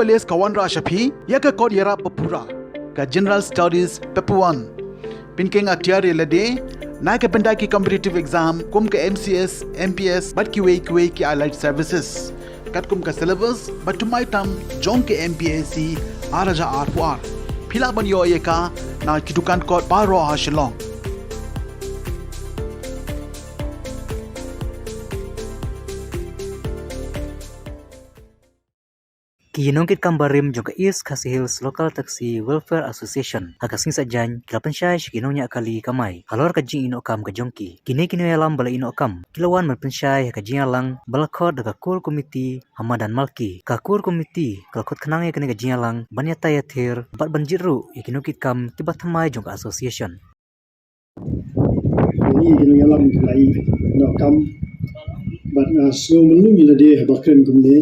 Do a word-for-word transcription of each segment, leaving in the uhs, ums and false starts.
Test ka wanrah sha phi ïa ka kot ïarap ba pura, ka General Studies Paper one. Pynkheiñ atiar ïa lade na ka bynta ki competitive exam kum ka M C S, M P S bad kiwei kiwei ki allied services. Katkum ka syllabus ba thymmai tam jong ka M P S C ar hajar arphew ar. Phi lah ban ïoh ïa ka na ki dukan kot baroh ha Shillong. Ki nongkitkam barim jong ka East Khasi Hills Local Taxi Welfare Association ha ka sngi Saitjaiñ ki la pynshai sha ki nongñiah kali kamai halor ka jingïehnoh kam ka jong ki. Kine ki nongïalam ba la ïehnoh kam ki la wan ban pynshai ha ka jingïalang ba la khot da ka Core Committee ha madan Malki. Ka Core Committee ka la khot khnang ïa kane ka jingïalang ban ïatai ïathir bad ban jied ruh ïa ki nongkitkam kiba thymmai jong ka association. Ngi ki nongïalam ki la ïehnoh kam bad nga sngew myllung ïa lade haba kren kumne.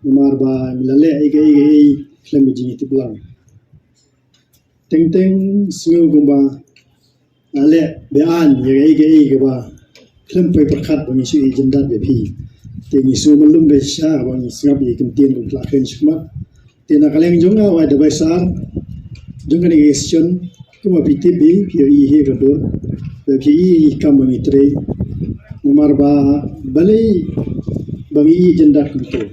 Namar ba ngi la leh ei ka ei ka ei khlem ka jingïatiplang. Teng teng sngew kumba nga leh be-aiñ ïa ka ei ka ei kaba khlem poi pyrkhat ba ngi shu ïeit jyndat ïa phi. Te ngi sngew myllung ba shisha ba ngi sngap ïa ka ktien ba la kren shakhmat. Te na ka liang jong nga, Wai Dabai Sar, jong kane ka session, kumba phi tip hi, phi ïohi hi ka dur, ba phi ïohi kam ba ngi trei. Namar ba balei ba ngi ïeit jyndat kumto.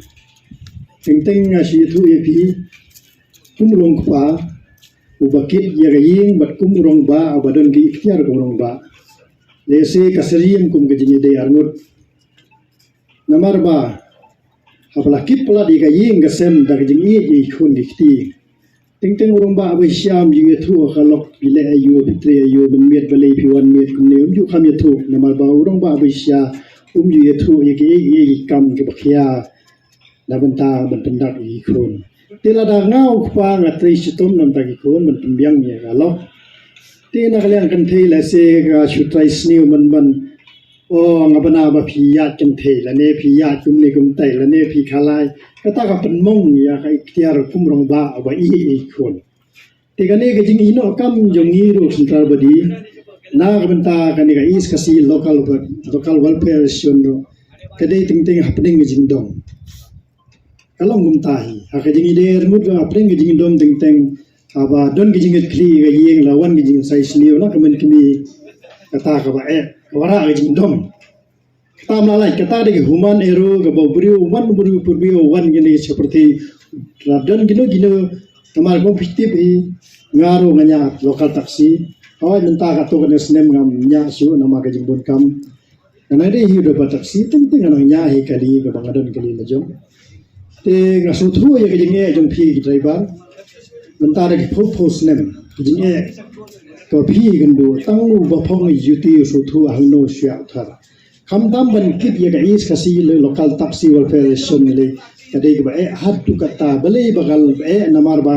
Teng teng nga shu ïathuh ïa phi, kum u long kpa uba kit ïa ka ïing bad kum u rangbah uba don ki iktiar kum u rangbah. Lehse ka syriem kum ka jingïadei arngut. Namar ba haba la kit palat ïa ka ïing ka sem da ka jingïeit ïa ki khun ki kti, teng teng u rangbah ba shisha um ju ïathuh ha ka lok, phi leh aïu, phi trei aïu, mynmiet balei phi wan miet kumne, um ju kham ïathuh. Namar ba u rangbah ba shisha um ju ïathuh ïa ki, ïa ki kam kiba khia na bynta ban pyndap ïa ki khun. Te lada nga u kpa nga trei shitom na bynta ki khun ban pynbiang ïa ka lok. Te na ka liang kynthei lehse ka shu trai sniew ban ban, o, nga bna ba phi ïaid kynthei lane phi ïaid kumne kumtai lane phi khalai. Kata ka pynmong ïa ka iktiar kum rangbah ba ïeit ïa ki khun. Te kane ka jingïehnoh kam jong ngi ruh Central Body na ka bynta kane ka East Khasi Local Wel-, Local Welfare Association ruh ka dei teng teng hapdeng ka jingdom. Ka long kumta hi. Ha ka jingïadei arngut ruh hapdeng ka jingdom teng teng. Haba don ka jingkitkhlieh ka ïing la wan ka jingshai sniew na ka mynta kmie, kata kaba eh, kaba rah ka jingdom. Kata mla lait, kata dei ka human error kaba u briew, wan u briew, u briew, wan kine ki shaprti. Ra don kino kino, namar kum phi tip hi, nga ruh nga ñiah local taxi. Hawai mynta katto katne snem ngam ñiah shuh namar ka jingbun kam. Nga nang dei hi u driver taxi, teng teng nga nang ñiah hi kali kaba nga don kali la jong. Te nga sngewthuh ïa ka jingeh jong phi ki driver. Mynta da ki phew phew snem ka jingeh kaba phi kynduh, tang u ba phong ïa duty u sngewthuh hangno shuh thar. Khamtam ban kit ïa ka East Khasi Local Taxi Welfare Association lei, ka dei kaba eh haduh katta, balei ba ka eh, namar ba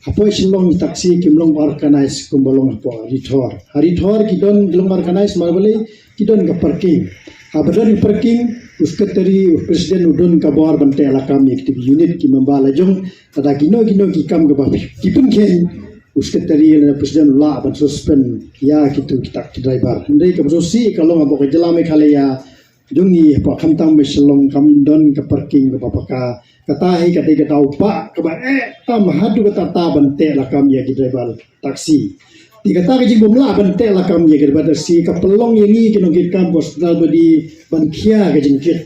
hapoh Shillong taxi kim long organized kumba long hapoh Ri Thor. Ha Ri Thor ki don, ki long organized namar balei, ki don ka parking. Haba don ka parking, u secretary, u president u don ka bor ban teh lakam ïa kita ki unit ki member la jong. Lada kino kino ki kam kaba ki pynkheiñ, u secretary lane president u lah ban suspend ïa kito kita ki driver. Hynrei kaba sngewsih ka long hapoh ka jylla Meghalaya jong ngi hapoh khamtam ba Shillong kam don ka parking kaba paka. Kata hi ka dei ka daw ba kaba eh tam haduh katta ban teh lakam ïa ki driver taxi. Te kata ka jingbym lah ban teh lakam ïa ki driver taxi ka pynlong ïa ngi ki nongkitkam hapoh Central Body ban khia ka jingkit.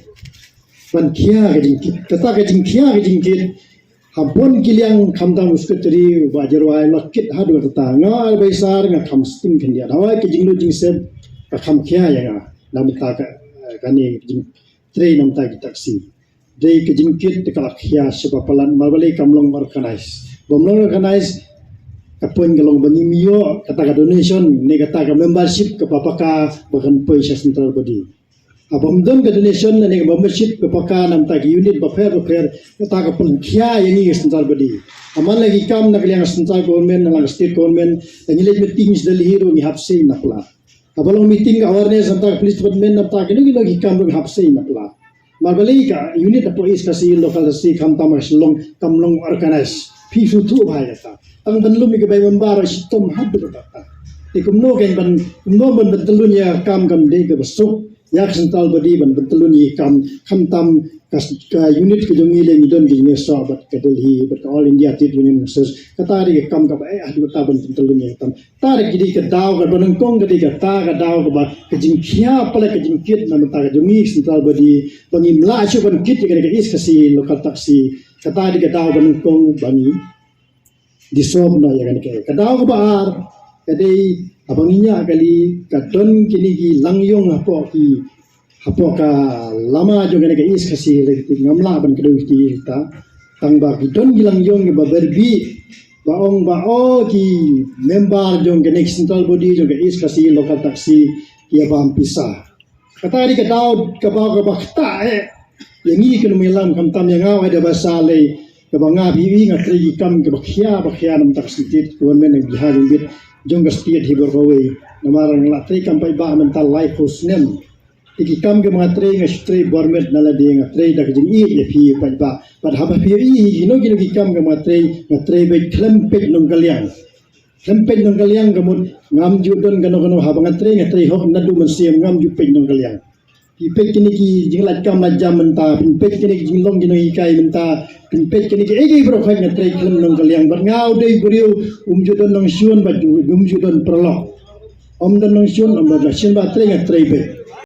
Ban khia ka jingkit. Kata ka jingkhia ka jingkit, ha bun ki liang khamtam u secretary u Bah Jyrwai la kit haduh katta. Nga Wai Dabai Sar nga kham sting khyndiat. Hawai ka jinglut jingsep ka kham khia ïa nga. Na bynta ka, kane ka jingtrei na bynta ki taxi. Dei ka jingkit te ka la khia shaba palat namar balei kam long organized. Bym long organized, ka point ka long ba ngim ïoh kata ka donation ne kata ka membership kaba paka ba kan poi sha Central Body. Haba ym don ka donation ne ka membership kaba paka na bynta ki unit bapher bapher, kata ka pynkhia ïa ngi ka Central Body. Namar la ki kam na ka liang ka Central Government, na ka liang ka State Government, la ngi leit meeting sha Delhi ruh ngi hap sieñ na pla. Haba long meeting awareness na bynta ka police department, na bynta kino kino ki kam ruh ngi hap sieñ na pla. Namar balei ka unit hapoh East Khasi Local Taxi khamtam ha Shillong kam long organized. Phi sngewthuh bha ïa kata. Tang ban lum ïa ki bai member shitom haduh katta. Te kumno kein ban, kumno ban, ban tylli ïa ka kam kam dei kaba suk. ïa ka central body ban pyntyllun ïa ki kam, khamtam ka, ka unit ka jong ngi leh ngi don ki jingïasoh bad ka Delhi bad ka All India Trade Union Council. Kata dei ka kam kaba eh haduh katta ban pyntyllun ïa ka kam. Kata dei ka dei ka daw kaba nyngkong, ka dei kata ka daw kaba ka jingkhia pale ka jingkit na bynta ka jong ngi central body ba ngim lah shuh ban kit ïa kane ka East Khasi Local Taxi. Kata dei ka daw kaba nyngkong ba ngi di sop noh ïa kane ka. Ka daw kaba ar ka dei haba ngi ñiah kali ka don kine ki langïong hapoh ki, hapoh ka lama jong kane ka East Khasi, lei kiti ngam lah ban kdew kti ta. Tang ba ki don ki langïong kiba berbih ba ong ba o ki member jong kane ka central body jong ka East Khasi Local Taxi ki ïa bam pisa. Kata dei ka daw kaba, kaba ktah eh ïa ngi ki nongïalam, khamtam ïa nga, wei da ba sa lei kaba nga phi ïohi nga trei ki kam kaba khia ba khia na bynta ka state government, ngi ha jingbit jong ka state hi baroh kawei. Namar nga la trei kam paidbah mynta laiphew snem. Te ki kam kaba nga trei nga shu trei bor met na lade, nga trei da ka jingïeit ïa phi paidbah. Bad haba phi ïohi kino kino ki kam kaba nga trei, nga trei beit khlem peit nongkylliang. Khlem peit nongkylliang, ka mut ngam ju don kano kano, haba nga trei nga trei hok naduh mynsiem, ngam ju peit nongkylliang. Phi peit kine ki jinglait kam lait jam mynta, phi peit kine ki jinglong ki nonghikai mynta, phi peit kine ki ei ei baroh khoit nga trei khlem nongkylliang. Bad nga u dei u briew um ju don nongshun bad um ju don paralok. Ym don nongshun, ym don nongshun, ba trei nga trei beit.